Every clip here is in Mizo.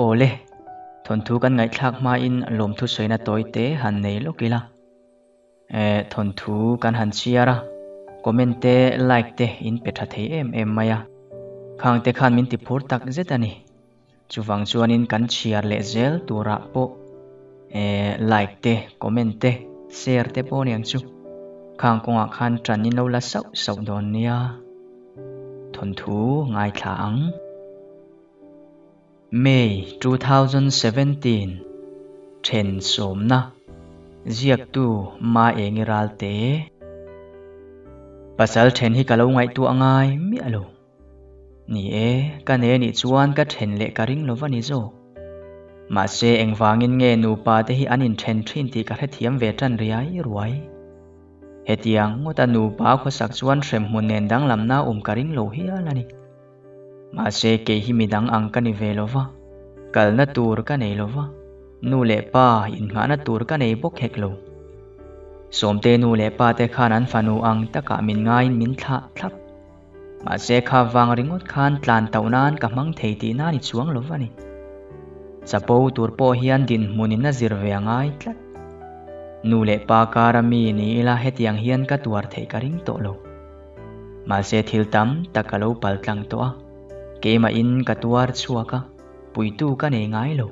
Awle, thawnthu kan ngaihthlak hmain lawmthu sawina tawi te han nei lawk ila. Eh, thawnthu kan han chhiar a, comment te like te in pe tha thei em em mai a. Khang te khan min ti phur tak zet a ni. Chuvang chuanin kan chhiar leh zel turah pawh eh like te, comment te, share te pawh aniang chu. Khang kawngah khan tan in lo la sauh sauh dawn nia. Thawnthu ngaithla ang. May 2017, Then sawmna, Ziaktu Maengi Ralte. Pasal then hi ka lo ngaihtuah ngai miah lo. Ni e, ka nei anih chuan ka then leh ka ring lova ni zawk. Mahse engvangin nge nupa te hi an inthen thin tih ka hrethiam ve tan riai ruai. Hetiang ngawta nupa khawsak chuan hremhmun nen danglamna awm ka ring lo hial a ni. Mahse kei hi midang ang ka ni ve lo va, kalna tur ka nei lo va, nu leh pa innghahna tur ka nei bawk hek lo. Sawmte nu leh pa te khan an fanu ang takah min ngaiin min thlah thlap. Mahse kha vang ringawt khan tlan tauh nan ka hmang thei tihna ni chuang lo va ni. Chapo tur pawh hian dinhmunin a zir ve a ngai tlat. Nu leh pa kara mi ni ila hetiang hian ka tuar theih ka ring tawh lo. Mahse thil tam tak ka lo pal tlang tawh a, keimahin ka tuar chhuak a, puitu ka nei ngai lo.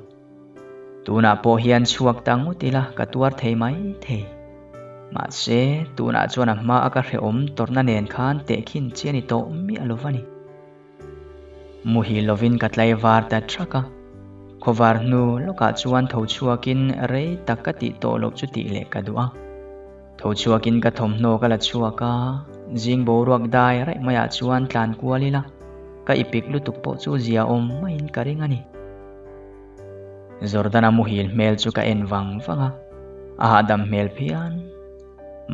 Tunah pawh hian chhuak ta ngawt ila ka tuar thei mai thei. Mahse tunah chuan a hma a ka hrehawm tawrhna nen khan tehkhin chi a ni tawh miah lo va ni. Muhil lovin ka tlaivar ta thak a, khawvar hnu lawkah chuan tho chhuakin rei tak ka tih tawh loh chu tih leh ka duh a. Tho chhuakin ka thawmhnaw ka la chhuak a, zing boruak dai raih maiah chuan tlan kual ila, ka ipik lutuk pawh chu zia awm maiin ka ring a ni. Jordana muhil hmel chu ka en vang vang a, a hahdam hmel phian.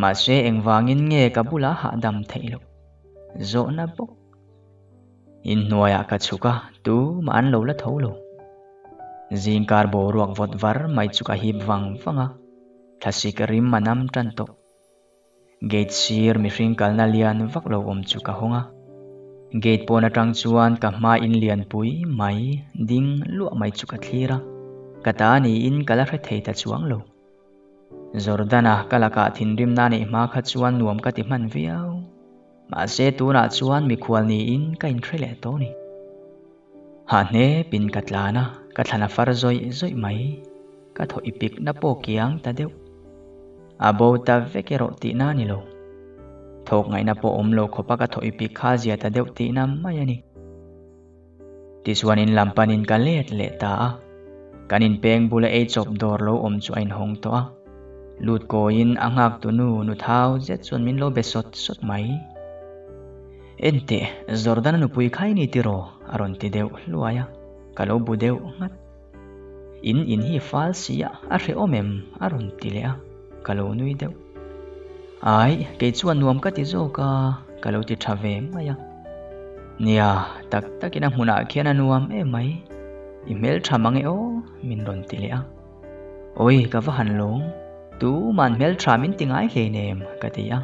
Mahse engvangin nge ka bulah hahdam theih loh? Zawhna bawk. Inhnuaiah ka chhuk a, tumah an lo la tho lo. Zingkar boruak vawt var mai chu ka hip vang vang a, thlasik rim a nam tan tawh. Gate sir mihring kalna lian vak lo awm chu ka hawng a. Gate pawn atang chuan ka hma in lianpui mai ding luah mai chu ka thlir a, ka ta niin ka la hre thei ta chuang lo. Jordana ka lakah thinrimna neih hma kha chuan nuam ka ti hman viau. Mahse tunah chuan mikhual niin ka inhre leh tawh a ni. Hah hnepin ka tlan a, ka thlan a far zawih zawih mai. Ka thaw i pikna pawh kiang ta deuh. A bo ta vek erawh tihna a ni lo. Thawk ngaihna pawh awm lo khawpa ka thaw i pik kha zia ta deuh tihna mai a ni. Tichuan in lam panin ka let leh ta a, kan inpeng bula ei chawp dawr lo awm chu a inhawng tawh a. Lut kawiin a nghak tu nu nu thau zet chuan min lo be sawt sawt mai. Enteh, Jordana nupui kha i ni tiraw? a rawn ti deuh hluai a, ka lo bu deuh nghat. In in hi fal si a, a hrehawm em? a rawn ti leh a, ka lo nui deuh. Ai, kei chuan nuam ka ti zawk a, ka lo ti tha ve mai a. Nia, tak takin a hmunah khian a nuam em mai. I hmeltha mang e aw, min rawn ti leh a. Awi, ka va han lawng. Tuman hmeltha min ti ngai hleinem, ka ti a.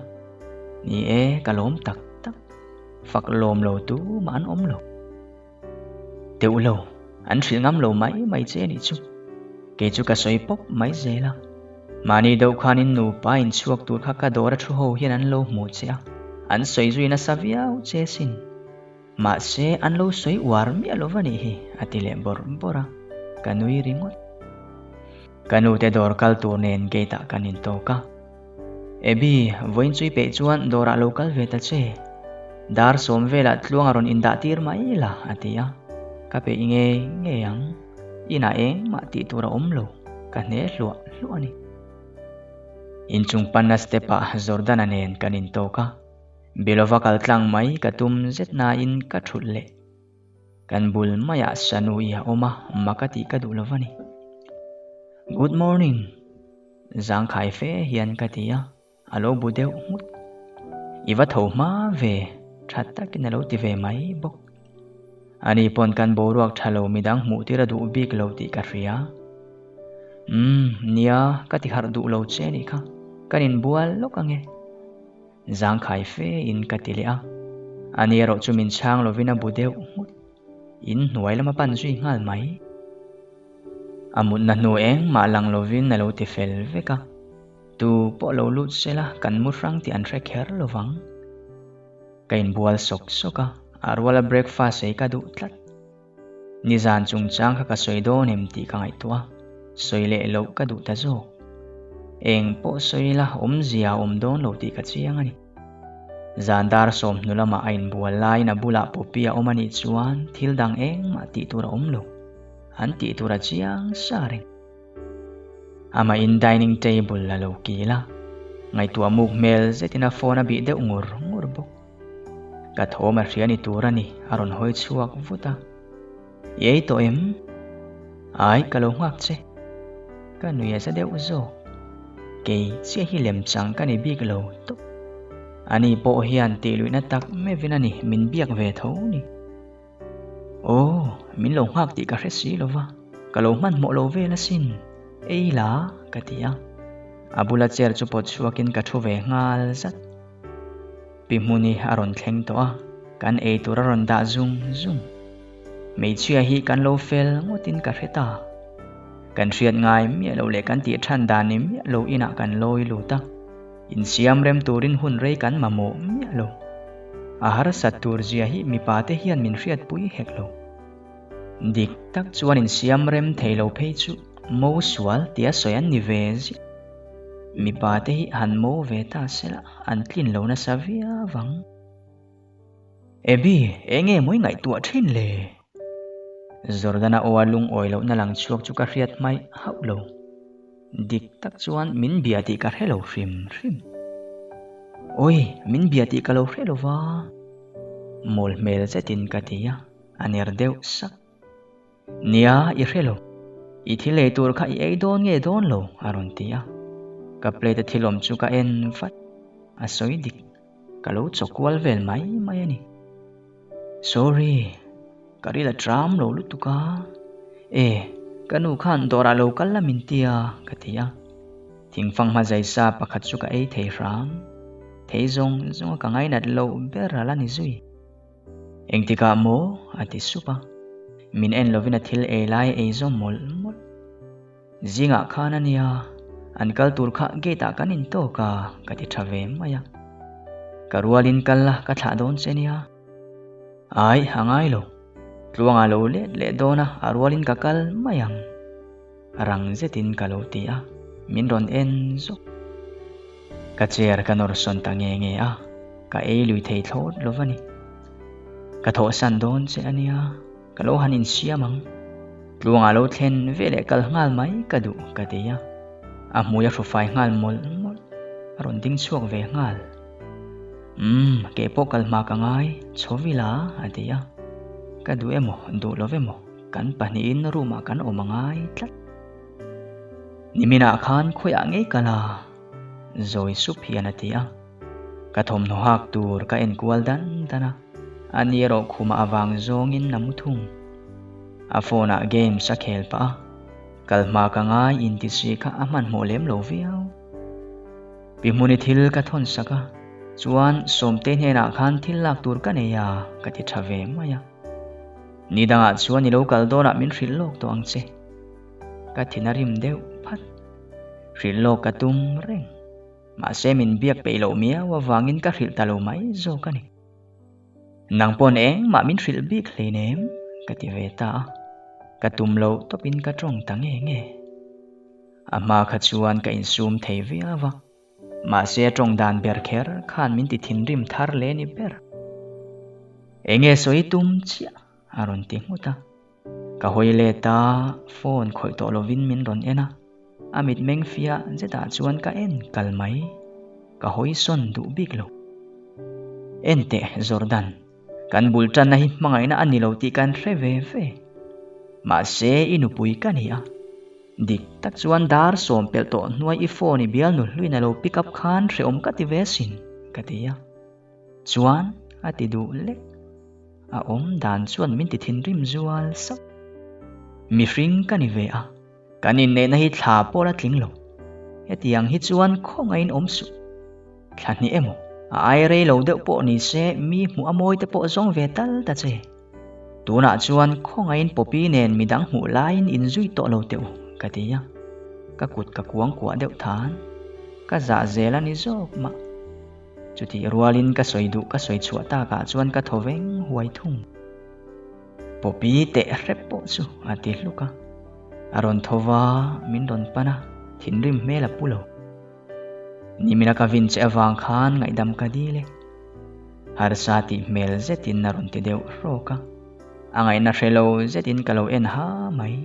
Ni e, ka lawm tak tak. Fak lawm lo tumah an awm lo. Deuh lo, an hrilh ngam lo mai mai che anih chu. Kei chu ka sawi pawp mai zel a. Mahni deuh khanin nupa inchhuak tur kha ka dawr a thu ho hian an lo hmu che a, an sawi zui nasa viau che sin. Mahse, an lo sawi uar miah lo va nih hi, a ti leh bawrh bawrh a, ka nui ringawt. Ka nute dawr kal tur nen gate ah kan intawk a. Abby, vawiin chui peih chuan dawrah lo kal ve ta che. Dar sawm velah tluang a rawn indah tir mai la, a ti a. Ka peih ngei ngei ang. Inah engmah tih tur a awm lo, ka hne hluah hluah a ni. Inchung panna step-ah Jordana nen kan intawk a. Bilova kal tlang mai ka tum zet nain ka thulh leh. Kan bul maiah Sanu i a awm a, maka tih ka duh lo va ni. Good morning! Zangkhai fe hian ka ti a, a lo bu deuh nghut. I va tho hma ve, tha takin a lo ti ve mai bawk. Ani pawn kan boruak tha lo midang hmuh tir a duh bik lo tih ka hria. Umm, nia, ka ti harh duh lo che nih kha, kan inbual lawk ange. Zangkhai fe in ka ti leh a, ani erawh chu min chhang lovin a bu deuh nghut. In hnuai lama pan zui nghal mai. A mutna hnu engmah lang lovin a lo ti fel vek a, tu pawh lo lut sela kan mu hrang tih an hre kher lovang. Ka inbual sawk sawk a, a ruala breakfast ei ka duh tlat. Nizan chungchang kha ka sawi dawn em tih ka ngaihtuah a, sawi leh loh ka duh ta zawk. Eng pawh sawi ila awmzia a awm dawn lo tih ka chiang a ni. Zan dar sawmhnu lamah a inbual laiin a bulah Poppy a awm a nih chuan thil dang engmah tih tur a awm lo. An tih tur a chiang sa reng. Amahin dining table a lo kil a, ngaihtuah muk hmel zetin a phone a bih deuh ngur ngur bawk. Ka thawm a hria ni tur a ni, a rawn hawi chhuak vut a. I ei tawh em? Ai, ka lo nghak che. Ka nui a za deuh zawk. Kei chiah hi lemchang ka ni bik lo tawp. Ani pawh hian tihluihna tak meuhin a ni min biak ve tho ni. Aw, min lo nghak tih ka hre si lo va, ka lo hmanhmawh lo vel asin, ei la, ka ti a. A bula chair chu pawt chhuakin ka thu ve nghal zat. Pi Hmuni a rawn thleng tawh a, kan ei tur a rawn dah zung zung. Hmeichhia hi kan lo fel ngawtin ka hre ta. Kan hriat ngai miah lo leh kan tih than dan ni miah lo inah kan lawi lut a. Insiam rem turin hun rei kan mamawh miah lo. A harsat tur zia hi mipa te hian min hriatpui hek lo. Dik tak chuan insiam rem thei lo phei chu mo sual tia sawi an ni ve ziah. Mipa te hi han mo ve ta sela an tlin lo nasa viau ang. Abby, enge mawi ngaihtuah thin le? Jordana aw a lungawi lohna lang chhuak chu ka hriat hmaih hauh lo. Dik tak chuan min bia tih ka hre lo hrim hrim. Awi, min bia tih ka lo hre lo va. Mawl hmel zetin ka ti a, a ner deuh sak. Nia, i hre lo. I thil ei tur kha i ei dawn nge dawn lo? a rawn ti a. Ka plate a thil awm chu ka en vat. A sawi dik. Ka lo chawkual vel mai mai a ni. Sorry, ka ril a tram lo lutuk a. E, ka nu khan dawrah lo kal la min ti a, ka ti a. Thingfang hma zai sa pakhat chu ka ei thei hram. Thei zawng zawng a ka ngainat loh ber a la ni zui. Engtikah maw? a ti sup a. Min en lovin a thil ei lai a ei zawm mawlh mawlh. Zingah khan a nia, an kal tur kha gate ah kan intawk a, ka ti tha ve mai a. Ka rualin kal la, ka thlah dawn che nia. Ai, a ngai lo. Tluangah lo let leh dawn a, a rualin ka kal mai ang. Rang zetin ka lo ti a, min rawn en zawk. Ka chair ka nawr sawn ta nge nge a, ka ei lui thei thlawt lo va ni. Ka thawhsan dawn che a nia. Ka lo han insiam ang. Tluangah lo thlen ve leh kal nghal mai ka duh ka ti a. A hmui a hrufai nghal mawlh mawlh. A rawn ding chhuak ve nghal. Umm, kei pawh kal hma ka ngai, chho vila a ti a. Ka duh emaw, duh lo emaw, kan pahnihin room ah kan awm a ngai tlat. Niminah khan khawiah ngei kal a? Zawi sup hian a ti a. Ka thawmhnaw hak tur ka en kual dan dan a, a ni erawh khumah avang zawngin a mu thung. A phone ah games a khel pah a, kal hma ka ngai inti si kha a hmanhmawh lem lo viau. Pi Hmuni thil ka thawn sak a, chuan Sawmte hnenah khan thil lak tur ka nei a, ka ti tha ve mai a. Ni dangah chuan i lo kal dawnah min hrilh lawk tawh ang che. Ka thin a rim deuh phat. Hrilh lawk ka tum reng. Mahse min biak peih loh miau avangin ka hrilh ta lo mai zawk a ni. Nang pawn engmah min hrilh bik hleinem ka ti ve ta a. Ka tum loh tawpin ka tawng ta nge nge. A hma kha chuan ka insum thei viau a. Mahse a tawng dan ber kher khan min ti thinrim thar le ni ber. Enge sawi tum chiah a rawn ti nghut a. Ka hawi let a, phone khawih tawh lovin min rawn en a, a mitmeng fiah zetah chuan ka en kal mai, ka hawi sawn duh bik lo. En teh Jordan, kan bul tanna hi hmangaihna a ni lo tih kan hre ve ve. Mahse i nupui ka ni a, dik tak chuan dar sawm pelh tawh hnuai i phone i bialnu hluin a lo pick up khan hrehawm ka ti ve sin, ka ti a. Chuan a ti duh lek. A awm dan chuan min ti thinrim zual sauh. Mihring ka ni ve a, kan inneihna hi thla pawh la tling lo. Hetiang hi chuan khawngaihin awm suh. Thla hnih emaw, a ai rei lo deuh pawh ni se mi hmuh a mawi te pawh zawng ve tal ta che. Tunah chuan khawngaihin Poppy nen midang hmuh laiin inzui tawh lo teh u. ka ti a, ka kut ka kuangkuah deuh than. Ka zah zel a ni zawk mah. Chutih rualin ka sawi duh ka sawi chhuah takah chuan ka thaw veng huai thung. Poppy teh hrep pawh chu a ti hluk a. A rawn tho va, min rawn pan a, thinrim hmel a pu lo. Nimina ka vin che avang khan ngaihdam ka dil e. Harsa tih hmel zetin a rawn ti deuh hrawk a. A ngaihna hre lo zetin ka lo en ha mai.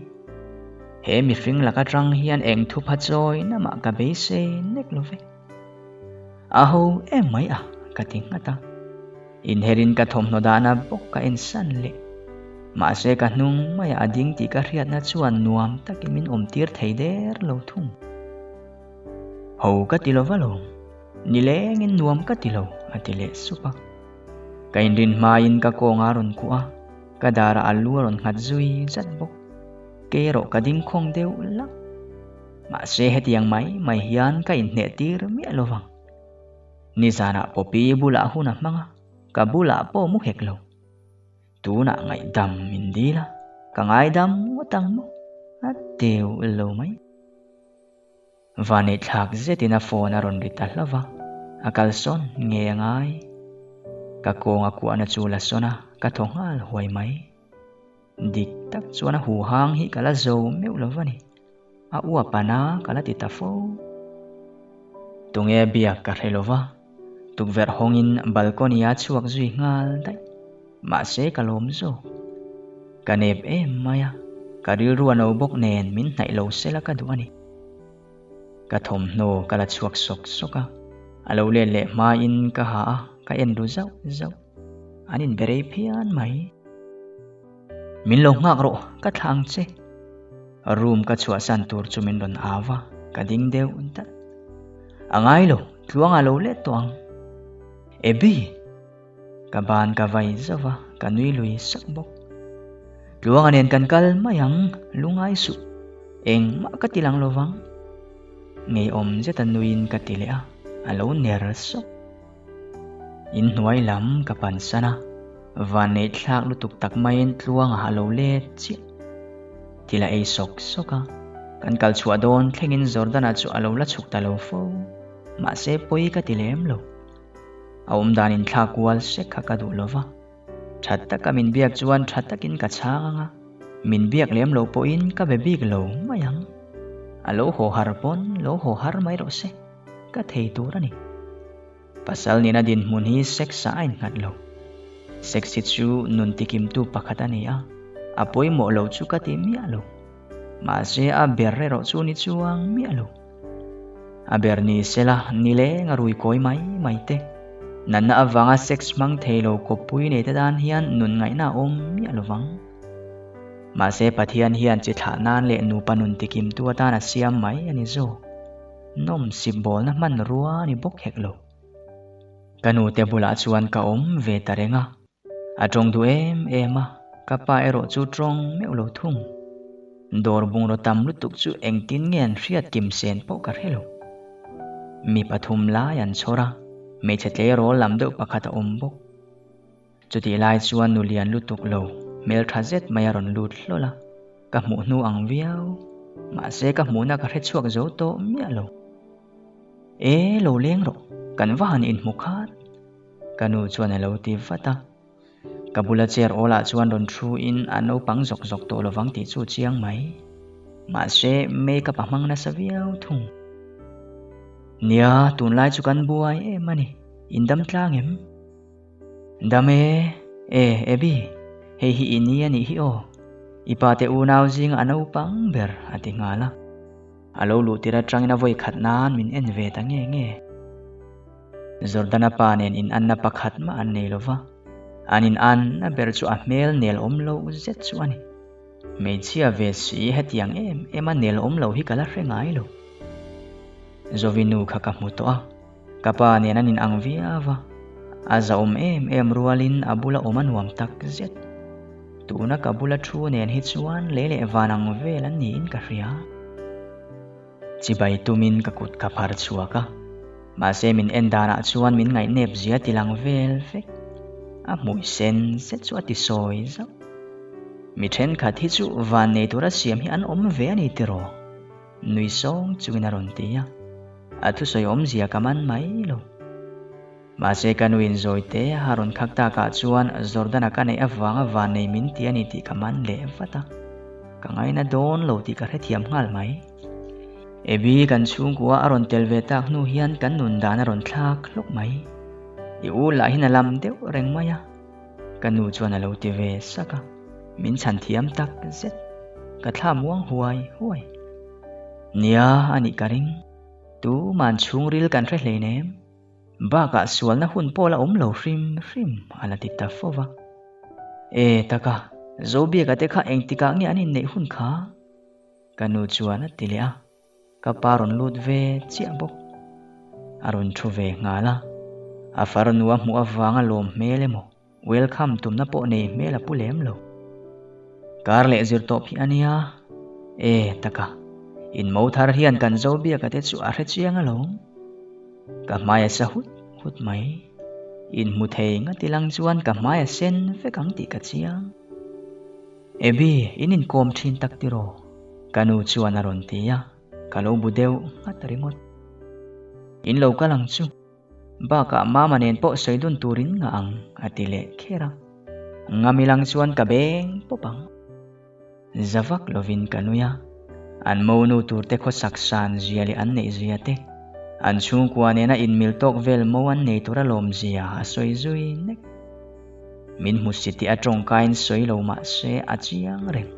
He mihring lak atang hian eng thupha chawi namah ka beisei nek lo ve. A ho em mai a, ka ti nghat a. Inherin ka thawmhnaw dahna bawk ka en san leh. Mahse ka hnung maiah a ding tih ka hriatna chuan nuam takin min awmtir thei der lo thung. Ho ka ti lo va lawm, nilengin nuam ka ti lo, a ti leh sup a. Ka inrin hmain ka kawng a rawn kuah a, ka darah a lu a rawn nghat zui zat bawk. Kei erawh ka ding khawng deuh lak. Mahse hetiang mai mai hian ka inhneh tir miah lo vang. Nizanah Poppy bulah hun a hmang a, ka bulah pawh mu hek lo. Tunah ngaihdam min dil a, ka ngaidam ngawt ang maw? A teu lo mai. Vanei thlak zetin a phone a rawn ri ta hlauh va, a kalsawn nge a ngai. Ka kawng a kuahna chu la sawn a, ka thaw nghal huai mai. Dik tak chuan a huhang hi ka la zo meuh lo va ni. A uap a na ka la ti ta fo. Tunge biak ka hre lo va, tukverh hawngin balcony a chhuak zui nghal daih. Mahse ka lawm zawk. Ka nep em mai a, ka rilru a no bawk nen min hnaih lo sela ka duh a ni. Ka thawmhnaw ka la chhuak sawk sawk a, a lo let leh hmain ka ha a, ka en ru zauh zauh. An inbe rei phian mai. Min lo nghak rawh, ka thlah ang che. Room ka chhuahsan tur chu min rawn au va, ka ding deuh dat. A ngai lo, tluanga lo let tawh ang. Abby! Ka ban ka vai zauh va, ka nui lui sak bawk. Tluanga nen kan kal mai ang, lungai suh. Engmah ka ti lang lo vang. Ngeiawm zeta nuiin ka ti leh a, a lo ner sawk. Inhnuai lam ka pansan a, vanneih thlak lutuk tak maiin tluanga a lo let chiah. Thil a ei sawk sawk a, kan kal chhuah dawn thlengin Jordana chu a lo la chhuk ta lo fo. Mahse pawi ka ti lem lo. A awmdan inthlak kual sek kha ka duh lo va. Tha taka min biak chuan tha takin ka chhang ang a, min biak lem lo pawhin ka be bik lo mai ang. A lo haw har pawn lo haw har mai rawh se. Ka thei tur a ni. Pasal nena dinhmun hi sex ah a innghat lo. Sex hi chu nun tikimtu pakhat a ni a, a pawimawh lo chu ka ti miah lo. Mahse a ber erawh chu ni chuang miah lo. A ber ni sela nileng a rui kawi mai mai te. Natna avanga sex hmang thei lo kawppui nei te tan hian nun ngaihna a awm miah lo vang. Mahse Pathian hian chi thlah nan leh nupa nun tikimtu atan a siam mai a ni zawk. Nawm sip bawlna hmanrua a ni bawk hek lo. Ka nute bulah chuan ka awm ve ta reng a, a tawng duh em em a, ka pa erawh chu tawng meuh lo thung. Dawr bungraw tam lutuk chu engtin nge an hriat kim sen pawh ka hre lo. Mi pathum lai an chhawr a, hmeichhe tleirawl lam deuh pakhat a awm bawk. Chutih lai chuan nu lian lutuk lo, hmel tha zet mai a rawn lut hlawl a, ka hmuh hnu ang viau. Mahse ka hmuhna ka hre chhuak zo tawh miah lo. E, lo leng rawh, kan va han inhmu khat. Ka nu chuan a lo ti vat a. Ka bula chair awlah chuan rawn thu in a naupang zawk zawk tawh lovang tih chu chiang mai. Mahse make up a hmang nasa viau thung. Nia, tunlai chu kan buai em a ni, in dam tlang em? Dam e, e, Abby, hei hi i ni a nih hi aw. I pa te unau zinga a naupang ber a ti nghal a. A lo luh tir atangin a vawi khat nan min en ve ta nge nge. Jordana pa nen in anna pakhat mah an nei lo va, an in anna ber chu a hmel nel awm lo zet chu a ni. Hmeichhia ve si hetiang em em a nel awm lo hi ka la hre ngai lo. Zovinu kha ka hmu tawh a. Ka pa nen an inang viau a, a zahawm em em rualin a bula awm a nuam tak zet. Tuna ka bula thu nen hi chuan lei leh van ang vel an niin ka hria. Chibai tumin ka kut ka phar chhuak a, mahse min en danah chuan min ngaihnep zia ti lang vel vek. A hmui sen zet chu a ti sawi zauh. Mi thenkhat hi chu van nei tura siam hi an awm ve a ni tiraw? Nui sawng chungin a rawn ti a, a thusawi awmzia ka man mai lo. Mahse ka nuin zawi te a rawn khak takah chuan Jordan-a ka neih avanga van nei min ti a ni tih ka man leh vat a, ka ngaina dawn lo tih ka hrethiam nghal mai. Abby kan chhungkua a rawn tel ve tak hnu hian kan nun dan a rawn thlak hlawk mai. I u lah hin a lam deuh reng mai a, ka nu chuan a lo ti ve sak a, min chhan thiam tak zet. Ka thla muang huai huai. Nia a nih ka ring. Tuman chhungril kan hre hleinem. Bakah sualna hun pawh la awm lo hrim hrim a la ti ta fo va. E taka, Zobiaka te kha engtikah nge an inneih hun kha? Ka nu chuan a ti leh a, ka pa rawn lut ve chiah bawk. A rawn thu ve nghal a, a farnu a hmuh avanga lawm hmel emaw, welcome tumna pawh nei hmel a pu lem lo. Kar leh zir tawp hi a nia, e taka, inmo thar hian kan Zobiaka te chu a hre chiang alawm. Ka hmai a sa hut hut mai. Inhmu thei ngati lang chuan ka hmai a sen vek ang tih ka chiang. Abby, in inkawm thin tak tiraw? Ka nu chuan a rawn ti a, ka lo bu deuh nghat ringawt. In lo kal ang chu. Bakah Mama nen pawh sawi dun turin ngah ang, a ti leh kher a. Ngami lang chuan ka beng pawp ang. Za vak lovin ka nui a, an monu turte khawsak san zia leh an neih zia te, an chhungkua nena inmil tawk vel mo an nei tur a lawm zia a sawi zui nek. Min hmu si tih a tawngkain sawi lo mah se a chiang reng.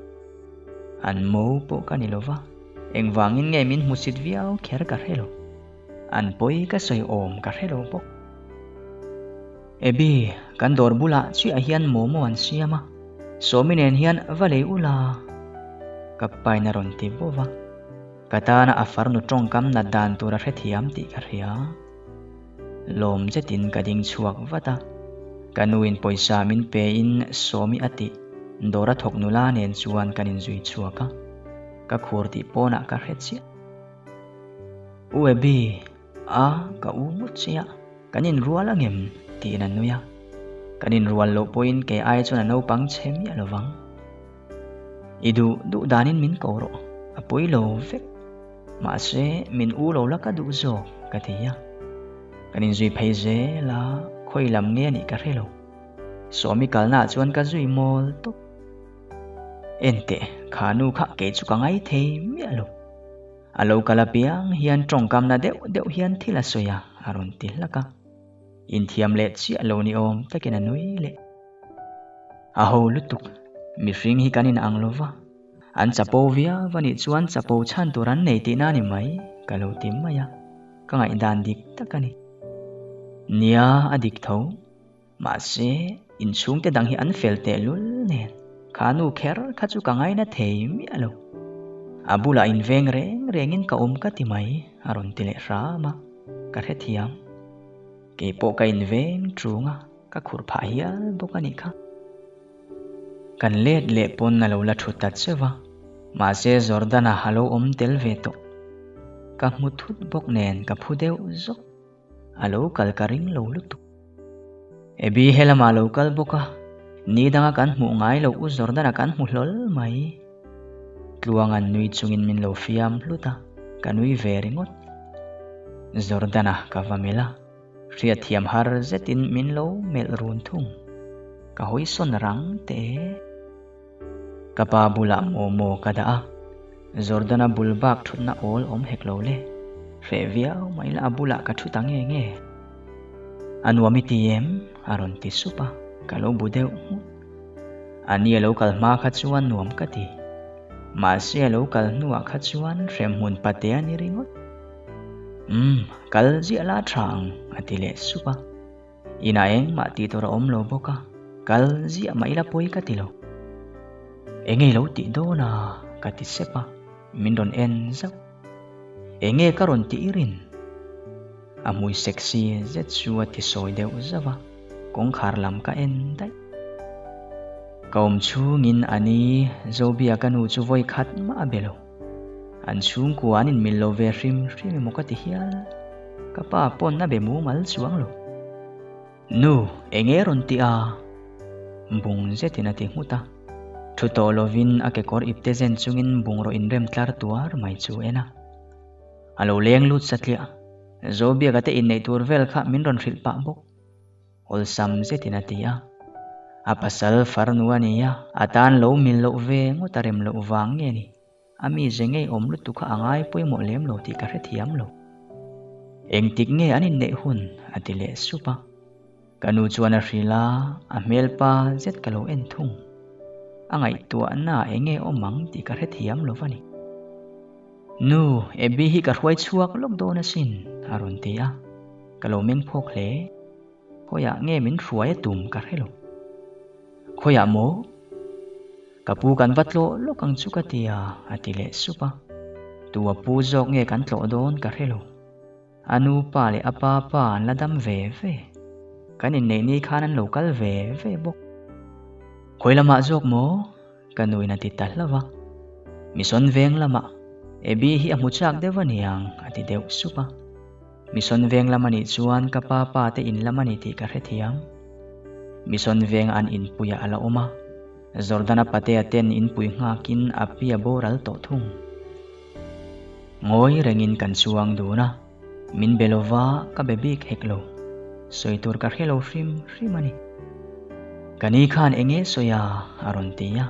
An mo pawh ka ni lo va, engvangin nge min hmusit viau kher ka hre lo. An pawi ka sawi awm ka hre lo bawk. Abby, kan dawr bulah chiah hian momo an siam a, Sawmi nen hian va lei ula. Ka pain a rawn ti bawk a, ka tana a farnu tawngkam nat dan tur a hrethiam tih ka hria. Lawm zetin ka ding chhuak vat a, ka nuin pawisa min pein Sawmi a tih dawra thawk nula nen chuan kan inzui chhuak a, ka khur tih pawnah ka hre chiah. U Abby, a ka u ngawt chiah, kan inrual angem? tiin a nui a, kan inrual loh pawhin kei ai chuan a naupang chhe miah lo vang. I duh duh danin min ko rawh, a pui lo vek. Mahse, min u lo la ka duh zawk, ka ti a. Kan inzui phei zel a, khawi lam nge a nih ka hre lo. Sawmi kalnaah chuan ka zui mawl tawp. Enteh, kha nu kha kei chu ka ngai thei miah lo. A lo kal apiang hian tawngkamna deuh deuh hian thil a sawi a, a rawn ti hlak a. Inthiam leh chiah lo ni awm takin a nui leh. A ho lutuk, mihring hi kan inang lo va, an chapo viau a nih chuan chapo chhan tur an nei tihna a ni mai, ka lo ti mai a, ka ngaihdan dik tak a ni. Nia, a dik tho. Mahse, inchhungte dang hi an fel tehlul nen, kha nu kher kha chu ka ngaina thei miah lo. A bulah inveng reng rengin ka awm ka ti mai, a rawn ti leh hram a, ka hrethiam. Kei pawh ka inveng ṭung a, ka khurh phah hial bawk a nih kha. Kan let leh pawn a lo la ṭhu ta cheuh a, mahse Jordan-a a lo awm tel ve tawh. Ka hmu thut bawk nen ka phu deuh zawk. A lo kal ka ring lo lutuk. Abby helamah a lo kal bawk a, ni danga kan hmuh ngai loh u Jordan-a kan hmu hlawl mai. Tluanga'n nui chungin min lo fiam hlut a, ka nui ve ringawt. Jordan-a ka va melh a, hriatthiam har zetin min lo melh run thung. Ka hawi sawn rang teh e. Ka pa bulah momo ka dah a, Jordan-a bul bak thutna awl awm hek lo le. Hreh viau mai la a bulah ka thu ta nge nge. A nuam i ti em? a rawn ti sup a, ka lo bu deuh nghut. A ni a lo kal hma kha chuan nuam ka ti. Mahse a lo kal hnuah kha chuan hremhmun pate a ni ringawt. Umm, kal ziah la tha ang, a ti leh sup a. Inah engmah tih tur a awm lo bawk a, kal ziah mah ila pawi ka ti lo. Enge i lo tih dawn a? ka ti sep a, min rawn en zauh. Enge ka rawn tih i rin? A hmui sexy zet chu a ti sawi deuh zauh a, kawngkhar lam ka en daih. Ka awm chhungin a ni Zobia ka nu chu vawi khat mah a be lo. An chhungkua an inmil lo ve hrim hrim emaw ka ti hial. Ka pa pawn a be mumal chuang lo. Nu, enge rawn ti a? Bung zetin a ti nghut a. Thu tawh lovin a kekawr ipte zen chungin bungraw inrem tlar tuar mai chu en a. A lo leng lut satliah. Zobiaka te inneih tur vel kha min rawn hrilh pah bawk. Awlsam zetin a ti a. A pasal farnu a ni a, a tan lo mil loh ve ngawt a rem loh vang nge ni? A mize ngei awm lutuk kha a ngai pawimawh lem lo tih ka hrethiam lo. Engtik nge an inneih hun? a ti leh sup a. Ka nu chuan a hrilh a, a hmelpa zet ka lo en thung. A ngaihtuahna eng nge awm ang tih ka hrethiam lo va ni. Nu, Abby hi ka hruai chhuak lawk dawn asin, a rawn ti a. Ka lo meng phawk hle. Khawiah nge min hruai a tum ka hre lo. Khawiah maw? Ka pu kan va tlawh lawk ang chu ka ti a, a ti leh sup a. Tu a pu zawk nge kan tlawh dawn ka hre lo. A nu pa leh a pa pa an la dam ve ve. Kan inneih ni khan an lo kal ve ve bawk. Khawi lamah zawk maw? Ka nuin a ti ta hlauh a. Mison veng lamah Abby hi a hmu chak deuh a niang a ti deuh sup a. Mison veng lam a nih chuan ka pa pa te in lam a ni tih ka hrethiam. Mison veng an inpuiah a la awm a. Jordana patea ten inpui nghakin a pi a boral tawh thung. Ngawi rengin kan chuang dun a, min be lova ka be bik hek lo. Sawi tur ka hre lo hrim hrim a ni. Ka ni khan eng nge sawi a? a rawn ti a,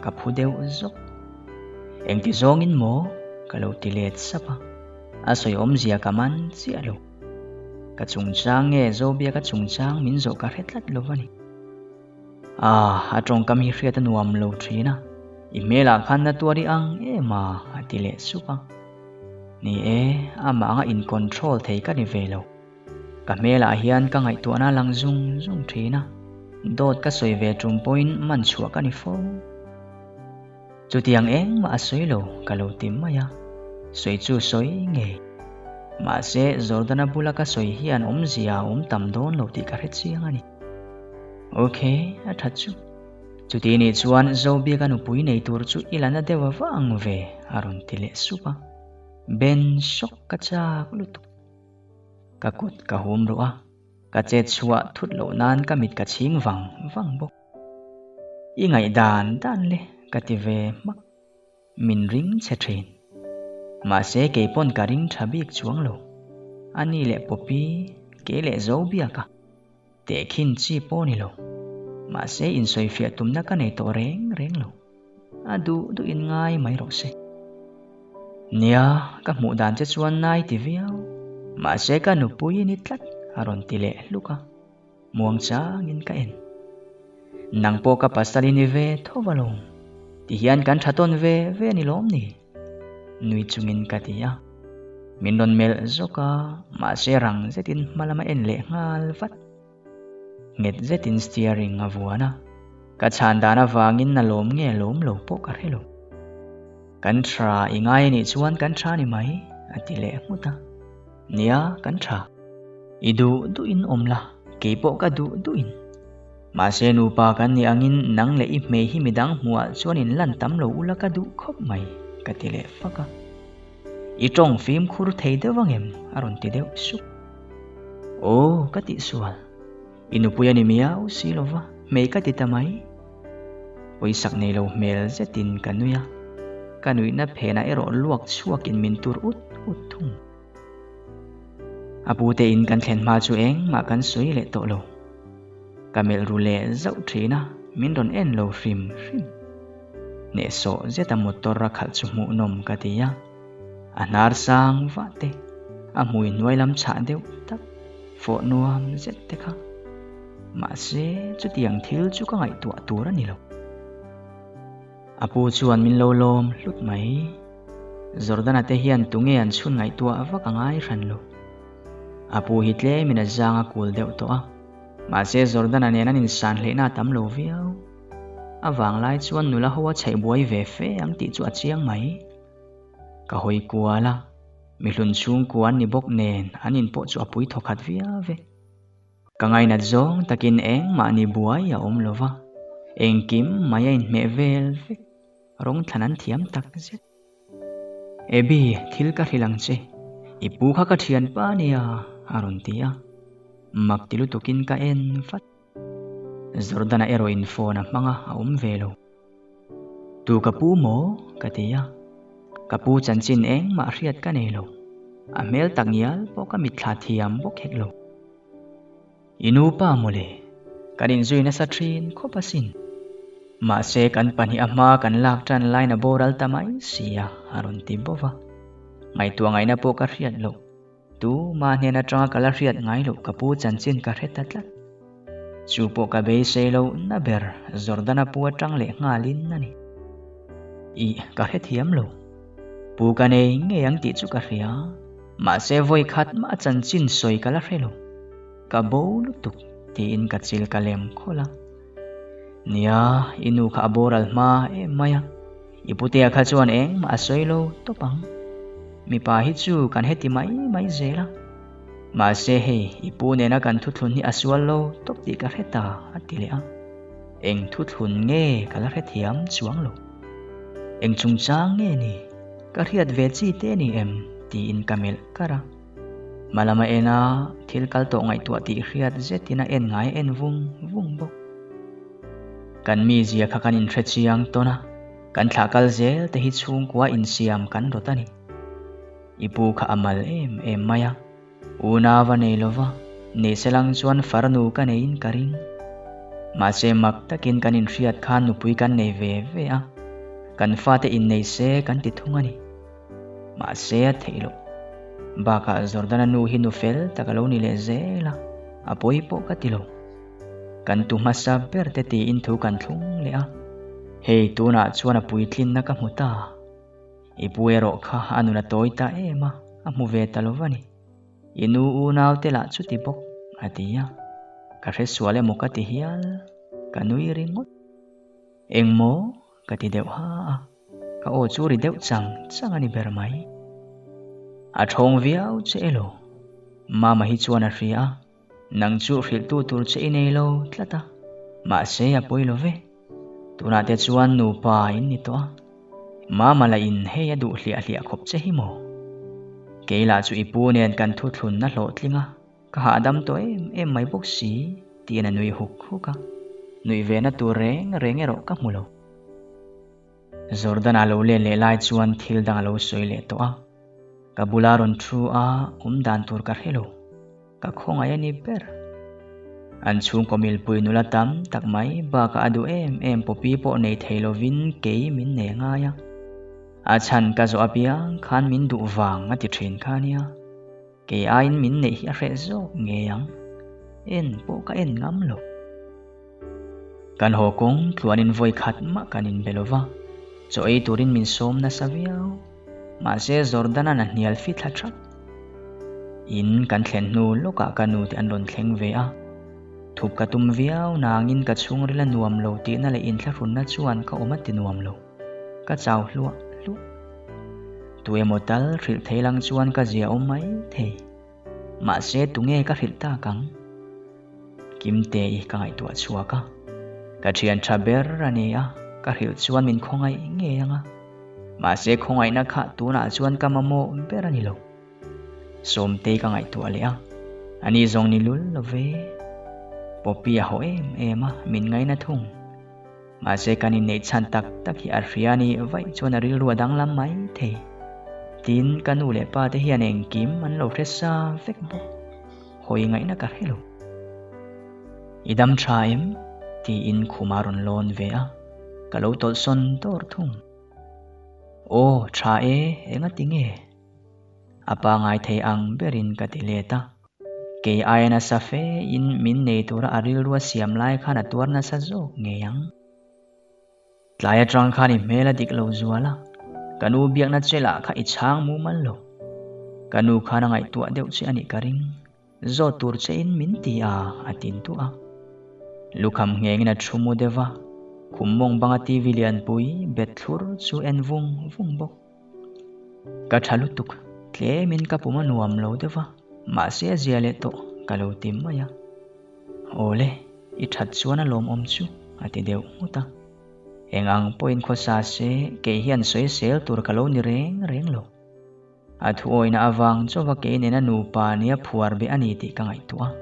ka phu deuh zawk. Engti zawngin maw? ka lo ti let sap a, a sawi awmzia ka man chiah lo. Ka chungchang nge Zobiaka chungchang min zawh ka hre tlat lo a ni. Ah, a tawngkam hi hriat a nuam lo thin a, i hmelah khan na tuar i ang em a, a ti leh sup a. Ni e, amah anga in control thei ka ni ve lo. Ka hmelah hian ka ngaihtuahna a lang zung zung thin a, dawt ka sawi ve tum pawhin man chhuah ka ni fo. Chutiang engmah a sawi lo ka lo ti mai a, sawi chu sawi ngei. Mahse, Jordana bula ka sawi hian awmzia a awm tam dawn lo tih ka hre chiang a ni. Ok, a tha chu. Chuti nih chuan Zobiaka nupui nei tur chu i la na deuh a va ang ve, a rawn ti leh sup a. Ben sawk ka chak lutuk. Ka kut ka hum ruh a, ka chet chhuah thut loh nan ka mit ka chhing vang vang bawk. I ngaih dan dan le ka ti ve hmak. Min ring che thin. Mahse kei pawn ka ring tha bik chuang lo. A ni leh Poppy, kei leh Zobiaka. Tehkhin chi pawh ni lo. Mahse insawifiah tumna ka nei tawh reng reng lo. A duh duh in ngai mai rawh se. Nia, ka hmuh dan che chuan nai ti viau. Mahse ka nupui i ni tlat a rawn ti leh hluk a. Muang changin ka en. Nang pawh ka pasal i ni ve tho va lawm. Tihian kan tha tawn ve ve a ni lawm ni? Nui chungin ka ti a. Min rawn melh zawk a, mahse rang zetin hma lama en leh nghal vat. Nghet zetin steering a vuan a. Ka chhan dan avangin a lawm nge lawm lo pawh ka hre lo. Kan tha i ngai anih chuan kan tha ni mai, a ti leh nghut a. Nia, kan tha. I duh duhin awm la, kei pawh ka duh duhin. Mahse nupa kan nih angin nang leh i hmei hi midang hmuhah chuan in lan tam lo ula ka duh khawp mai, ka ti leh fak a. I tawng fimkhur thei deuh ang em? a rawn ti deuh sup. Aw, ka tih sual. I nupui a ni miau si lo va, hmei ka ti ta mai. Pawisak nei lo hmel zetin ka nui a, ka nuihna phenah erawh luak chhuakin min tur ut ut thung. A pute in kan thlen hma chu engmah kan sawi leh tawh lo. Ka melh ru leh zauh thin a, min rawn en lo hrim hrim. Hnehsawh zeta motor a khalh chu hmuhnawm ka ti a, a hnar sang vah te, a hmui hnuai lam chhah deuh tak, fawh nuam zet te kha. Mahse, chutiang thil chu ka ngaihtuah tur a ni lo. A pu chuan min lo lawm hlut mai. Jordana te hian tunge an chhun ngaihtuah vak a ngai hran lo. A pu hi tlemin a zang a kul deuh tawh a, mahse Jordana nen an insan hleihna a tam lo viau. A vanglai chuan nula ho a chheih buai ve fe ang tih chu a chiang mai. Ka hawi kual a, mihlun chhungkua an ni bawk nen an in pawh chu a pui thawkhat viau e. Ka ngainat zawng takin engmahni buai a awm lo va, engkim mai a inhmeh vel vek. Rawng thlan an thiam tak zet. Abby, thil ka hrilh ang che. I pu kha ka thianpa a nia, a rawn ti a. Mak ti lutukin ka en vat. Jordana erawhin phone a hmang a, a awm ve lo. Tu ka pu maw? ka ti a. Ka pu chanchin engmah hriat ka nei lo. A hmel tak ngial pawh ka mitthla thiam bawk hek lo. I nu pa mawle, kan inzui nasa thin khawp asin. Mahse kan pahnih a hma kan lak tan lain a boral ta mai si a, a rawn ti bawk a. Ngaihtuah ngaihna pawh ka hriat loh. Tu mah hnen atanga ka la hriat ngai loh ka pu chanchin ka hre ta tlat. Chu pawh ka beisei lo na ber Jordana pu atang leh nghalin a ni. Ih, ka hrethiam lo. Pu ka nei ngei ang tih chu ka hria. Mahse vawi khat mah chanchin sawi ka la hre lo. Ka bo lutuk tiin ka chil ka lem khawlh a. Nia, i nu kha a boral hma em mai a. I putea kha chuan engmah a sawi lo tawp ang. Mipa hi chu kan heti mai mai zel a. Mahse hei, i pu nena kan thuthlun hi a sual lo tawp tih ka hre ta, a ti leh a. Eng thuthlun nge ka la hrethiam chuang lo. Eng chungchang nge ni? Ka hriat ve chi te ni em? tiin ka melh kar a. Hmalama ena thil kal tawh ngaihtuah tih hriat zetin a en ngai a en vung vung bawk. Kan mizia kha kan inhre chiang tawn a, kan thlah kal zel te hi chhungkua insiam kan rawt a ni. I pu kha a mal em em mai a, unau a nei lova, nei selang chuan farnu ka neiin ka ring. Mahse mak takin kan inhriat khan nupui kan nei ve ve a, kan fate innei se kan ti thung a ni. Mahse a theih loh. Bakah Jordana nu hi nu fel tak a lo ni leh zel a, a pawi pawh ka ti lo. Kan tu hmasa ber te tiin thu kan thlung leh a, hei tunah chuan a puitlinna ka hmu ta. I pu erawh kha a nun a tawi ta em a, a hmu ve ta lo va ni. I nu unau te lah chuti bawk, a ti a. Ka hre sual emaw ka ti hial, ka nui ringawt. Engmaw? Ka ti deuh ha a, ka aw chu ri deuh chang chang a ni ber mai. A thawng viau che elaw? Mama hi chuan a hria a, nang chu hrilhtu tur che i nei lo tlat a, mahse a pawi lo ve. Tunah te chuan nupa in ni tawh a, Mama lah in hei a duh hliah hliah khawp che hi maw? Kei lah chu i pu nen kan thuthlunna hlawhtling a, Ka hahdam tawh em em mai bawk si tiin a nui huk huk a, nuih ve na tur reng reng erawh ka hmu lo. Jordan-a lo len leh lai chuan thil dang a lo sawi leh tawh a, ka bula rawn thu a awm dan tur ka hre lo, ka khawngaih a ni ber. An chhungkaw milpui nula tam tak mai bakah a duh em em Poppy pawh nei thei lovin kei min nei ngai a, a chhan ka zawh apiang khan min duh vang a ti thin kha nia. Kei aiin min neih hi a hreh zawk ngei ang. En pawh ka en ngam lo. Kan haw kawng tluanin vawi khat mah kan inbe lo va, chaw ei turin min sawm nasa viau. Mahse Jordan-a'n a hnial fi thla thap. In kan thlen hnu lawkah ka nu te an rawn thleng ve a. Thup ka tum viau nangin ka chhungril a nuam lo tihna leh inthlahrunna chuan ka awm a ti nuam lo. Ka chau hluah hluah. Tu emaw tal hrilh thei lang chuan ka zia awm mai thei. Mahse tunge ka hrilh tak ang? Kimte-i ka ngaihtuah chhuak a. Ka thian tha ber a ni a, ka hrilh chuan min khawngaih ngei ang a. Mahse khawngaihna kha tunah chuan ka mamawh ber a ni lo. Sawmtei ka ngaihtuah leh a, ani zawng ni lul lo ve. Poppy a haw em em a, min ngaina thung. Mahse kan inneih chhan tak tak hi a hria ni vaih chuan a rilru a danglam mai thei. Tin, ka nu leh pa te hian engkim an lo hre sa vek bawk. Hawi ngaihna ka hre lo. I dam tha em? tiin khum a rawn lawn ve a, ka lo tawlhsawn dawr thung. Aw, tha e, engati nge? A pangai thei ang berin ka ti let a. Kei aia nasa fe in min nei tura a rilru a siam lai khan a tuar nasa zawk ngei ang. Tlai atang khan i hmel a dik lo zual a, ka nu biakna che lah kha i chhang mumal lo. Ka nu khan a ngaihtuah deuh che a nih ka ring, zawt tur che in min ti a, a tin tuah a. Lukham nghengin a thu mu deuh va, khum mawng banga TV lianpui bet thlur chu en vung vung bawk. Ka tha lutuk, tlemin ka pum a nuam lo deuh va, mahse a zia leh tawh ka lo ti mai a. Awle, i that chuan a lawmawm chu, a ti deuh nghut a. Eng ang pawhin khawsa se, kei hian sawisel tur ka lo ni reng reng lo. A thuawihna avang chauha kei nena nupa nia phuar beh a ni tih ka ngaihtuah a.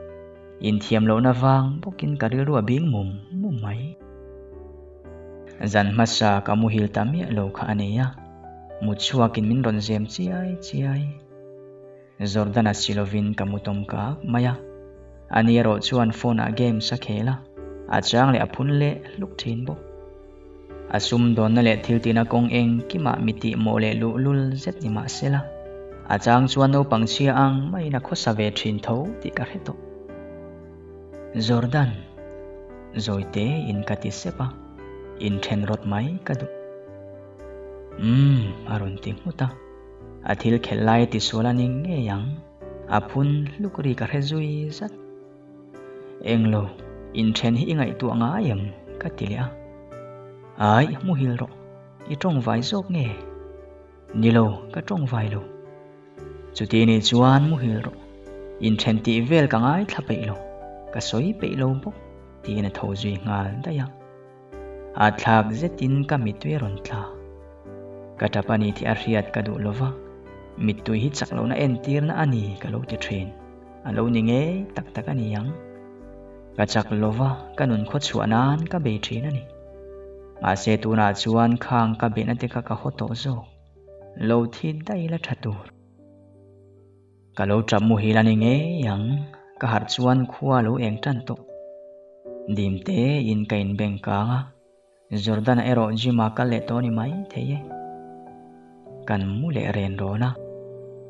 Inthiam lohna vang bawkin ka rilru a bing mum mum mai. Zan hmasa ka muhil ta miah lo kha a nei a, mut chhuakin min rawn zem chiai chiai. Jordan-a si lovin ka mu tawm kak mai a, ani erawh chuan phone-ah games a khel a, a chang leh a phun leh hluk thin bawk. A sumdawnna leh thiltihna kawng engkimah mi tihmawh leh luhlul zet ni mah sela, a chang chuan naupang chhia ang maiin a khawsa ve thin tho tih ka hre tawh. Jordan, zawite in ka ti sep a, inthen rawt mai ka duh. Umm, a rawn ti nghut a. A thil khelh lai a tisual a ni ngei ang, a phun hluk ri ka hre zui zat. Englo, inthen hi i ngaihtuah ngai em? ka ti leh a. Ai, muhil rawh, i tawngvai zawk nge? Nilo, ka tawngvai lo. Chuti ni chuan muhil rawh, inthen tih vel ka ngaithla peih lo, ka sawi peih lo bawk, tiin a tho zui nghal daih a. A thlak zetin ka mittui a rawn tla. Ka tap a ni tih a hriat ka duh lo va, mittui hi chak lohna entirna a ni ka lo ti thin. A lo ni ngei tak tak a ni ang. Ka chak lo va, ka nun khaw chhuah nan ka bei thin a ni. Mahse tunah chuan khang ka beihna te kha ka haw tawh zawk. Lo thi daih la tha tur. Ka lo tap muhil a ni ngei ang, ka harh chuan khua lo eng tan tawh. Dim te in ka inbeng kang a, Jordan-a erawh gym-ah kal leh tawh a ni mai thei e. Kan mu leh ren rawn a,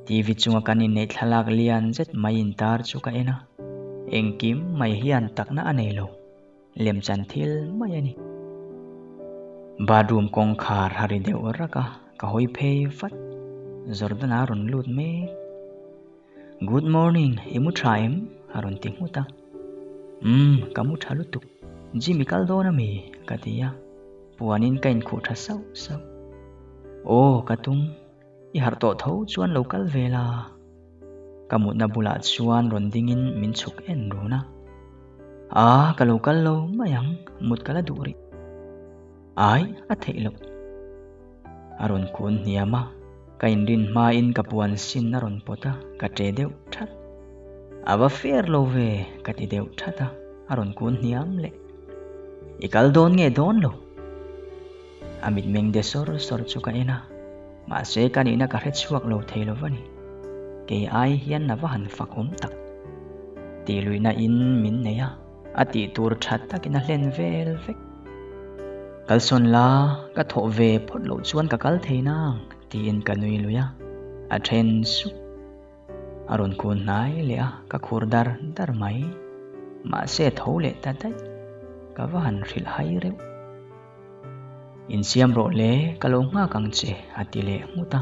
TV chunga kan inneih thlalak lian zet mai intar chu ka en a, engkim mai hian takna a nei lo. Lemchan thil mai a ni. Bathroom kawngkhar a ri deuh rak a, ka hawi phei vat. Jordan-a rawn lut mek. Good morning, i mu tha em? a rawn ti nghut a. Umm, ka mu tha lutuk. Gym i kal dawn ami? ka ti a. Puanin ka inkhuh tha sauh sauh. Aw, ka tum. I harh tawh tho chuan lo kal ve la. Ka mutna bulah chuan rawn dingin min chhuk en run a. A, ka lo kal lo mai ang, mut ka la duh rih. Ai, a theih loh. A rawn kun hniam a, ka inrin hmain ka puan sin a rawn pawt a, ka ṭe deuh ṭhat. A va fair lo ve, ka ti deuh ṭhat a, a rawn kun hniam leh. I kal dawn nge dawn lo? A mitmeng de sawr sawr chu ka en a, mahse ka nihna ka hre chhuak lo thei lo va ni. Kei ai hian a va han fak awm tak. Tih luihna in min nei a, a tih tur tha takin a hlen vel vek. Kalsawn la, ka thawh ve phawt loh chuan ka kal thei nang, tiin ka nui lui a, a then sup. A rawn kun hnai leh a, ka khur dar dar mai. Mahse a tho leh ta daih. Ka va han hrilh hai reuh. Insiam rawh le, ka lo nghak ang che, a ti leh nghut a.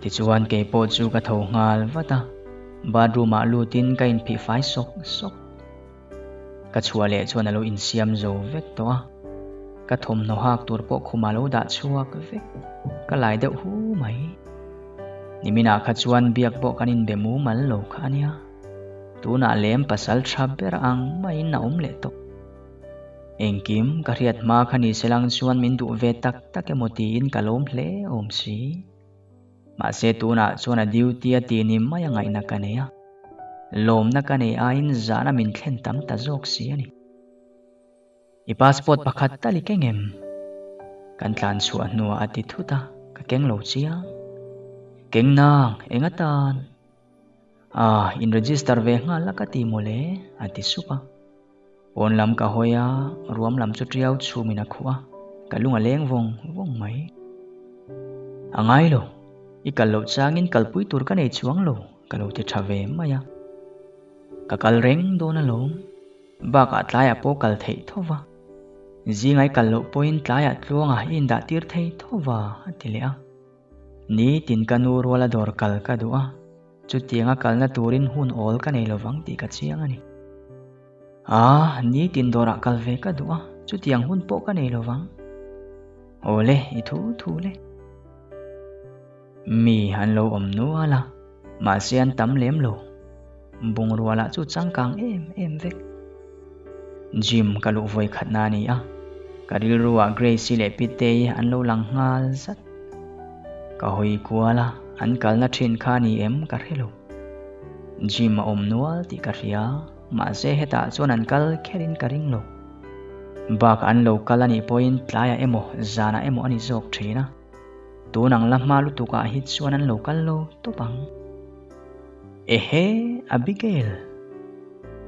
Tichuan kei pawh chu ka tho nghal vat a, bathroom ah lutin ka inphih fai sawk sawk. Ka chhuah leh chuan a lo insiam zo vek tawh a, ka thawmhnaw hak tur pawh khumah lo dah chhuak vek, ka lai deuh hu mai. Niminah kha chuan biak pawh kan inbe mumal lo kha a nia, tunah lem pasal tha ber ang maiin a awm leh tawh. Engkim ka hriat hma kha ni se lang chuan min duh ve tak tak emaw tiin ka lawm hle awm si. Mahse tunah chuan a duty a ti ni mai a ngaihna ka nei a, lawmna ka nei aiin zahna min thlen tam ta zawk si a ni. I passport pakhat tal i keng em? Kan tlan chhuah hnuah a ti thut a, ka keng lo chiang. Keng nang, eng atan? Ah, in register ve nghal la ka ti mawle, a ti sup a. Pawn lam ka hawi a, ruam lam chu tiau chhumin a khuh a, ka lung a leng vawng vawng mai. A ngai lo, i kal loh changin kalpui tur ka nei chuang lo, ka lo ti tha ve mai a. Ka kal reng dawn alawm, bakah tlaiah pawh kal theih tho va. Zingai kal loh pawhin tlaiah tluangah i indah tir thei tho va, a ti leh a. Nitin ka nu ruala dawr kal ka duh a, chutianga kalna turin hun awl ka nei lovang tih ka chiang a ni. Aa, nitin dawrah kal ve ka duh a, chutiang hun pawh ka nei lovang. Awle, i thu thu le. Mi an lo awm nual a, mahse an tam lem lo. Bungrua lah chu changkang em em vek. Gym ka luh vawi khatna a ni a, ka rilruah Grace-i leh Pitei an lo lang nghal zat. Ka hawi kual a, an kalna thin kha a ni em ka hre lo. Gym a awm nual tih ka hria, mahse hetah chuan an kal kherin ka ring lo. Bakah an lo kal a nih pawhin tlaiah emaw zanah emaw a ni zawk thin a. Tun ang la hma lutukah hi chuan an lo kal lo tawp ang. Ehe, Abigail!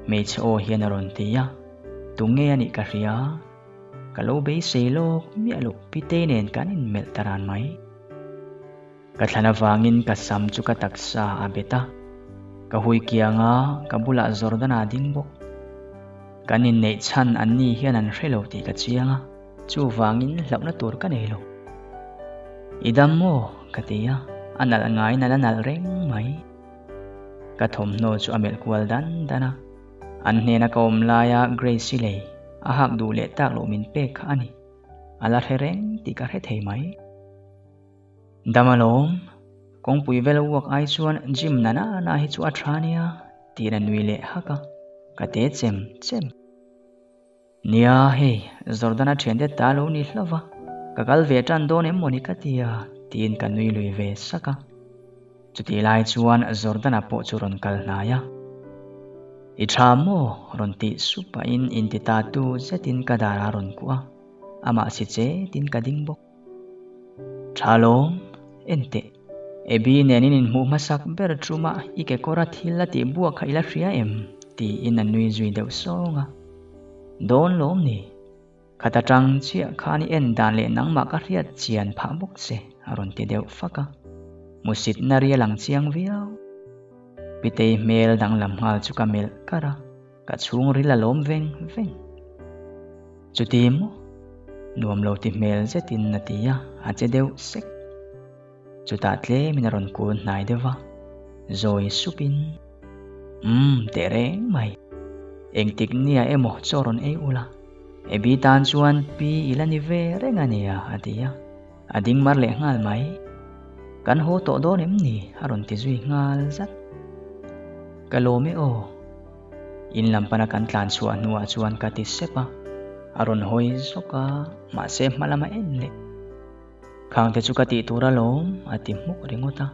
Hmeichhe aw hian a rawn ti a, tunge a nih ka hria? Ka lo beisei lawk miah loh Pitei nen kan inmelh ta ran mai. Ka thlan avangin ka sam chu ka taksa a bet a, ka hui kiang a, ka bulah Jordana a ding bawk. Kan inneih chhan an ni hian an hre lo tih ka chiang a, chuvangin hlauhna tur ka nei lo. I dam maw? ka ti a, a nalh ngaiin a la nalh reng mai. Ka thawmhnaw chu a melh kual dan dan a, an hnena ka awm laia Grace-i lei a hak duh leh tak loh min pek kha a ni. A la hre reng tih ka hre thei mai. Dam alawm, kawngpui vel uak ai chuan gym na na na hi chu a tha nia tiin a nui leh hak a, ka te chem chem. Nia hei, Jordana thiante ta lo ni hlauh va, ka kal ve tan dawn em mawni ka ti a tiin ka nui lui ve sak a. Chutih lai chuan Jordana pawh chu rawn kal hnai a. I tha maw? rawn tih sup pahin inti ta tu zetin ka dar a rawn kuah a, amah si chetin ka ding bawk. Tha lawm, enteh. Abby nen in inhmuh hmasak ber ṭuma i kekawra thil a tih buak kha i la hria em? tiin a nui zui deuh sawng a. Dawn lawm ni. Khat aṭang chiah khan i en dan leh nangmah ka hriat chian phah bawk che, a rawn ti deuh fak a. Hmusitna ri a lang chiang viau. Pitei hmel danglam nghal chu ka melh kar a. Ka chhungril a lawm veng veng. Chuti maw? Nuam lo ti hmel zetin a ti a, a che deuh sek. Chutah tlemin a rawn kun hnai deuh va, zawi supin, Umm, teh reng mai. Engtik nia emaw chaw rawn ei ula, Abby tan chuan pi i la ni ve reng a nia, a ti a. A ding mar leh nghal mai. Kan haw tawh dawn em ni? a rawn ti zui nghal zat. Ka lawm e aw. In lam pana kan tlan chhuah hnuah chuan ka ti sep a, a rawn hawi zawk a, mahse hma lama en leh. Khangte chu ka tih tur alawm a ti hmuk ringawt a,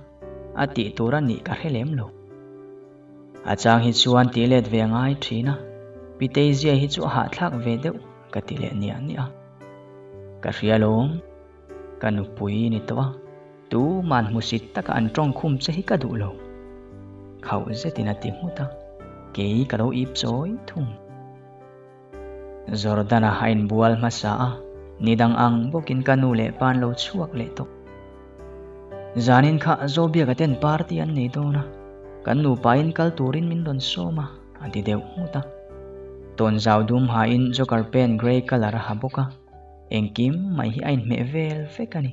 a tih tur a nih ka hre lem lo. A chang hi chuan tih let ve a ngai thin a, Pitei zia hi chu a hahthlak ve deuh ka ti leh niah niah a. Ka hria lawm, ka nupui ni tawh a, tuman hmusit taka an tawngkhum che hi ka duh lo. Khauh zetin a ti nghut a, kei ka lo ip chawi thung. Jordana a inbual hmasa a, ni dang ang bawkin ka nu leh pa an lo chhuak leh tawh. Zanin kha Zobiaka ten party an nei dawn a, kan nupain kal turin min rawn sawm a, a ti deuh nghut a. Tawnzau dum hain joker pant grey colour a ha bawk a, engkim mai hi a inhmeh vel vek a ni.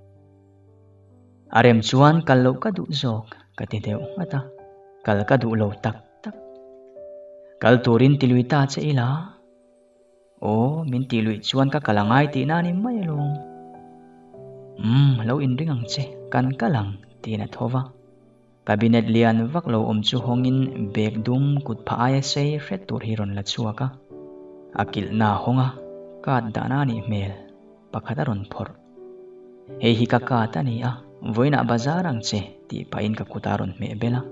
A rem chuan kal loh ka duh zawk ka ti deuh nghat a, kal ka duh lo tak tak. Kal turin ti lui ta che ila, aw min tih luih chuan ka kal a ngai tihna a ni mai alawm. Umm lo inring ang che, kan kal ang tiin a tho va. Cabinet lian vak lo awm chu hawngin bag dum kut phah aia sei hret tur hi rawn la chhuak a. A kilhna a hawng a, card dahna a nih hmel pakhat a rawn phawrh. Hei hi ka card a ni a, vawiinah bazar ang che tih pahin ka kut a rawn hmeh bel a.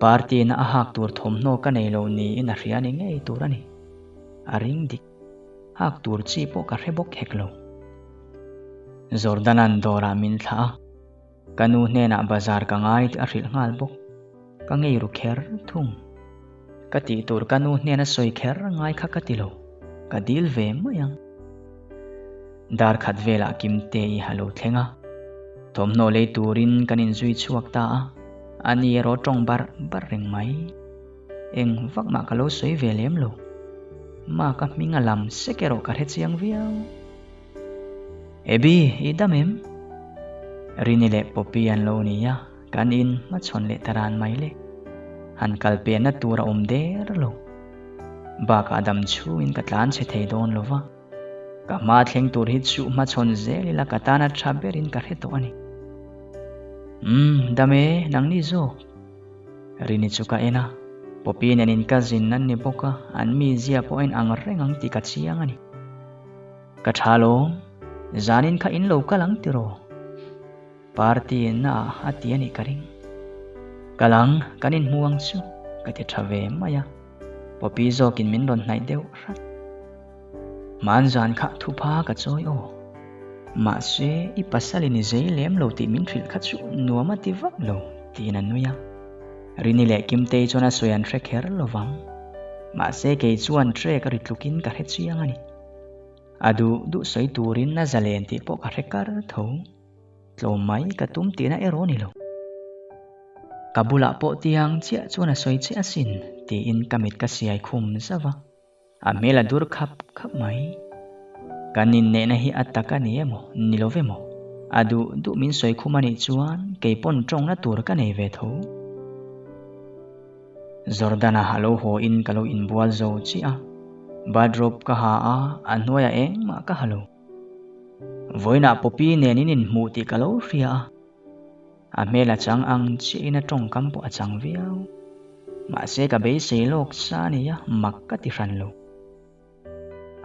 Party na a hak tur thawmhnaw ka nei lo niin a hria ni ngei tur a ni. A ring dik. Hak tur chi pawh ka hre bawk hek lo. Jordan-a'n dawrah min thlah a. Ka nu hnenah bazar ka ngai tih a hrilh nghal bawk. Ka ngei ru kher thung. Ka tih tur ka nu hnena sawi kher ngai kha ka ti lo. Ka dil ve mai ang. Dar khat velah Kimte i ha lo thleng a. Thawmhnaw lei turin kan inzui chhuak ta a. Ani erawh tawng barh barh reng mai. Eng vak mah ka lo sawi ve lem lo. Ma ka hming a lam sek erawh ka hre chiang viau. Abby, i dam em? Rini leh Poppy an lo ni a, kan in hmachhawn leh ta ran mai le. Han kal penna tur a awm der lo. Bakah dam chhungin ka tlan chhe thei dawn lo va. Ka hma thleng tur hi chu hmachhawn zel ila ka tana tha berin ka hre tawh a ni. Umm, dam e, nangni zawk. Rini chu ka en a, Poppy nen in cousin an ni bawk a, an mizia pawh a inang reng ang tih ka chiang a ni. Ka tha lawm, zanin kha in lo kal ang tiraw? Party na ah a ti a nih ka ring. Kal ang, kan inhmu ang chu, ka ti tha ve mai a. Poppy zawkin min rawn hnaih deuh hrat. Hmanzan kha thupha ka chawi aw. Mahse, i pasal in i zei lem lo tih min hrilh kha chu nuam a ti vak lo, tiin a nui a. Rini leh Kimtei chuan a sawi an hre kher lo vang. Mahse, kei chuan trek a ri tlukin ka hre chiang a ni. A duh duh sawi turin a zalen tih pawh ka hre kar tho. Tlawm mai ka tum tihna erawh ni lo. Ka bulah pawh tiang chiah chuan a sawi che asin, tiin ka mit ka siai khum zauh a. A hmel a dur khap khap mai. Kan inneihna hi a tak a ni emaw, ni lo ve maw? A duh duh min sawi khum a nih chuan kei pawn tawngna tur ka nei ve tho. Jordana a lo haw in ka lo inbual zo chiah a. Bathrobe ka ha a, a hnuaiah engmah ka ha lo. Vawiinah Poppy nen in inhmuh tih ka lo hria a. A hmel a chang ang chiahin a tawngkam pawh a chang viau. Mahse ka beisei lawk sa a nia, mak ka ti hran lo.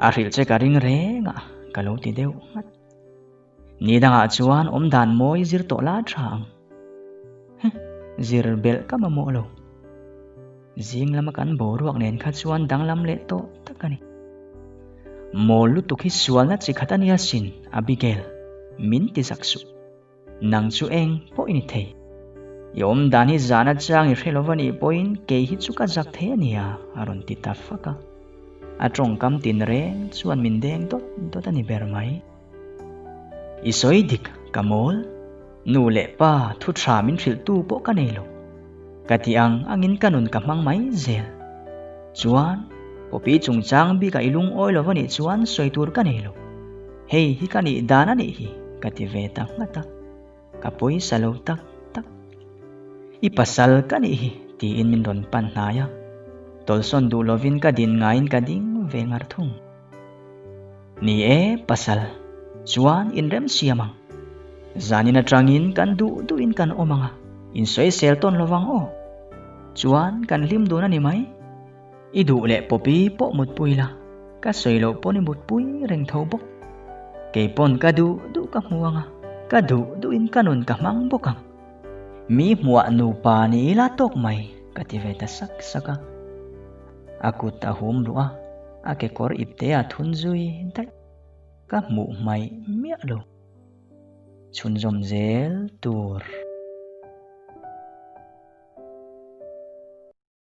A hrilh che ka ring reng a, ka lo ti deuh nghat. Ni dangah chuan awmdan mawi zir tawh la tha ang. Heh, zir belh ka mamawh lo. Zing lama kan boruak nen kha chuan danglam leh tawh tak a ni. Mawl lutuk hi sualna chi khat a nia sin, Abigail. Min ti zak suh. Nang chu eng pawh i ni thei. I awm dan hi zan atang i hre lo va nih pawhin kei hi chu ka zak thei a nia, a rawn ti ta fak a. A tawngkam tin reng chuan min deng dawt dawt a ni ber mai. I sawi dik, ka mawl. Nu leh pa thu tha min hrilh tu pawh ka nei lo. Ka ti ang angin ka nun ka hmang mai zel. Chuan, Poppy chungchang bikah i lungawi lo va nih chuan sawi tur ka nei lo. Hei hi ka nih dan a nih hi, ka ti ve ta nghat a. Ka pawisa lo tak tak. I pasal ka nih hi, tiin min rawn pan hnai a. Tawlsawn duh lovin ka din ngaiin ka ding ve ngar thung. Ni e, pasal. Chuan inremsiam ang. Zanin atangin kan duh duhin kan awm ang a, insawisel tawn lovang aw. Chuan kan hlim dun a ni mai. I duh leh Poppy pawh mutpui la, ka sawi loh pawn i mutpui reng tho bawk. Kei pawn ka duh duh ka hmu ang a, ka duh duhin ka nun ka hmang bawk ang. Mi hmuah nupa ni ila tawk mai, ka ti ve ta sak sak a. A kut a hum luh a, a kekawr ipte a thun zui daih. Ka hmuh hmaih miah lo. Chhunzawm zel tur.